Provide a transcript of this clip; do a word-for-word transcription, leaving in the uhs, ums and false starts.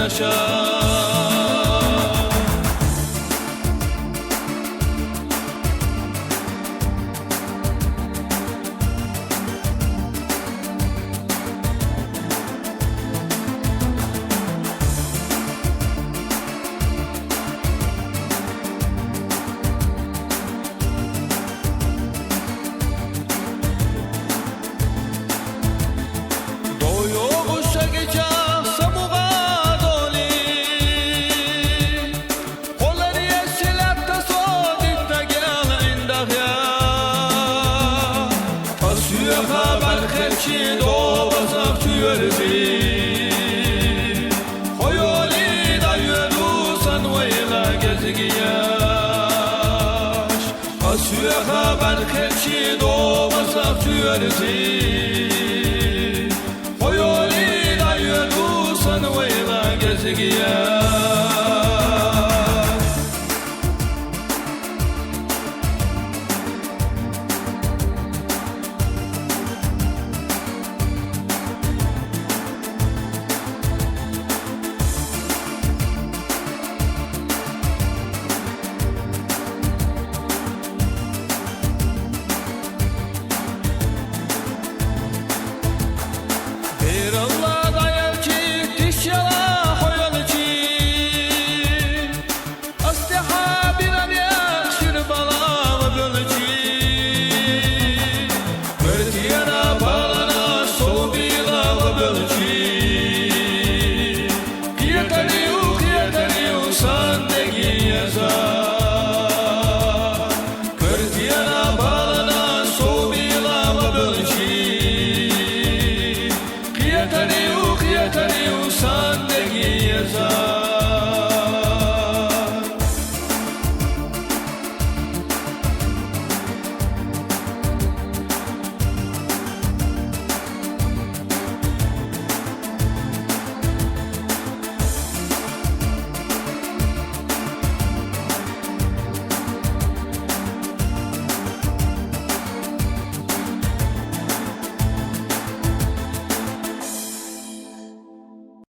яша. Дойо гуша гича самуга доли. Холари силатта содитта гяла индагъя. Асуяха бархерчи доба сахчуйрзи. Хойоли дайверу санвайла гезгияш. Асуяха бархерчи доба сахчуйрзи. Хойоли дайверу санвайла гезгияш. Биралла дайалчи тишяла хойолчи. Астеха биран яхшир балава бёлчи. Квартира балана собилава бёлчи. Киятариу, киятариу сандеги яза. Квартира балана собилава бёлчи. Киятариу, киятариу сандеги яза.